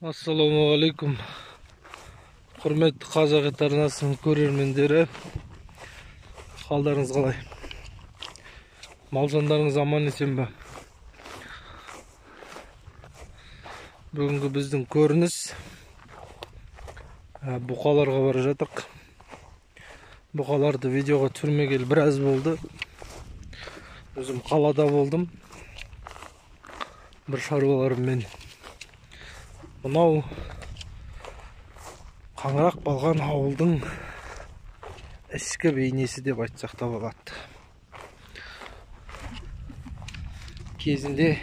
Ассалаумағалейкум, құрметті Қазақ ет арнасының көрермендері, қалдарыңыз қалай? Мал-жандарыңыз аман есен бе? Бүгінгі біздің көрініс бұқаларға бара жатырық. Бұқаларды видеоға түсірмегелі біраз болды. Өзім қалада болдым. Бір шаруаларыммен. Мынау қаңырақ балған ауылдың ішкі бейнесі деп айтсақ та болады. Кезінде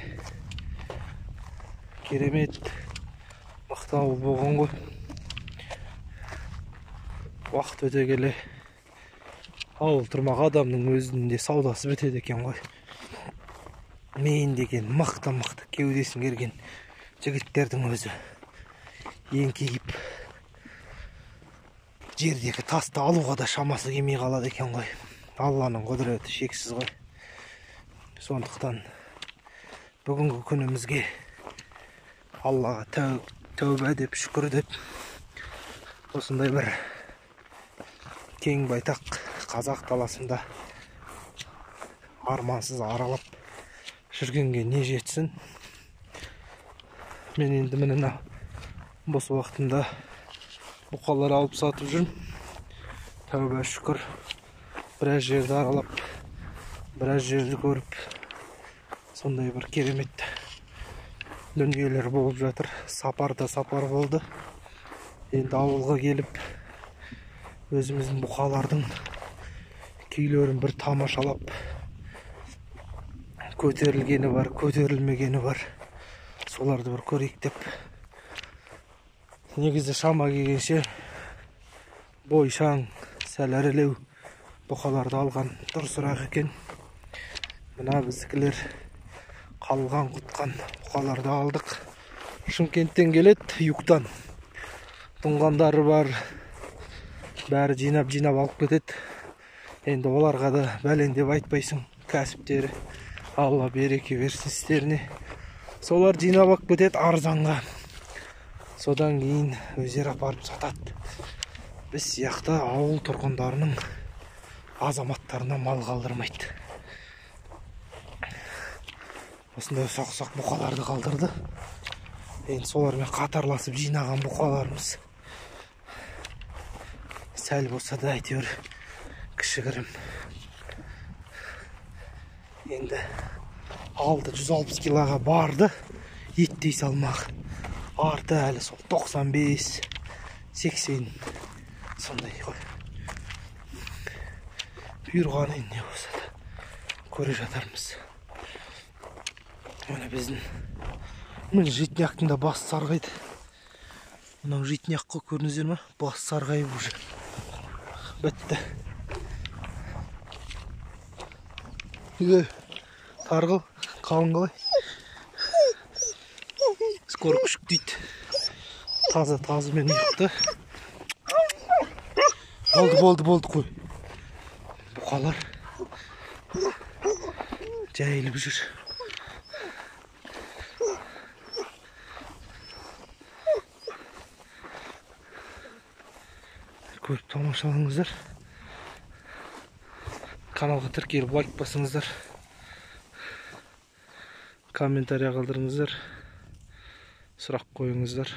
керемет мықты ауыл болған ғой. Уақыт өте келе ауыл тұрмақ адамның өзінің де саудасы бітеді екен ғой. Мен деген мықты-мықты кеудесін керген жігіттердің өзі еңкейіп жердегі тасты алуға да шамасы келмей қалады екен ғой. Алланың құдіреті шексіз ғой. Сондықтан бүгінгі күнімізге Аллаға тәуба деп, шүкір деп, осындай бір кең байтақ қазақ даласында армансыз аралап жүргенге не жетсін. Мен енді міне бос уақытымда бұқалар алып сатып жүрмін. Тәуба шүкір, біраз жерді аралап, біраз жерді көріп, сондай бір керемет дүниелер болып жатыр. Сапар да сапар болды. Енді ауылға келіп өзіміздің бұқалардың күйлерін бір тамашалап, көтерілгені бар, көтерілмегені бар, соларды бір көрейік деп. Негізі шама келгенше бойшаң, сәл ірілеу бұқаларды алған дұрысырақ екен. Мына біздікілер қалған құтқан бұқаларды алдық. Шымкенттен келеді, юктан. Тұнғандары бар, бәрі жинап-жинап алып кетеді. Енді оларға да бәлен деп айтпайсың, кәсіптері. Алла береке берсін істеріне. Солар жинап алып кетеді арзанға. Содан кейін өздері апарып сатады. Біз сияқты ауыл тұрғындарының азаматтарына мал қалдырмайды. Осындай ұсақ-ұсақ бұқаларды қалдырды. Енді солармен қатарласып жинаған бұқаларымыз сәл болса да әйтеуір кішігірім. Енді алды 160 килоға барды, еттей салмақ. Арты әлі сол 95, 80 сондай ғой. Бұйырған енді не болса да көре жатармыз. Міне біздің міне житняктың да басы сарғайды. Мынау житняк қой, көрдіңіздер ме? Басы сарғайып уже бітті. Тарғыл, қалың қалай? Скоро күшік дейді. Таза тазымен ұйықты. Болды, болды, болды қой. Бұқалар жайылып жүр. Көріп тамашалаңыздар. Каналға тіркеліп лайк басыңыздар. Комментария қалдырыңыздар. Сұрақ қойыңыздар.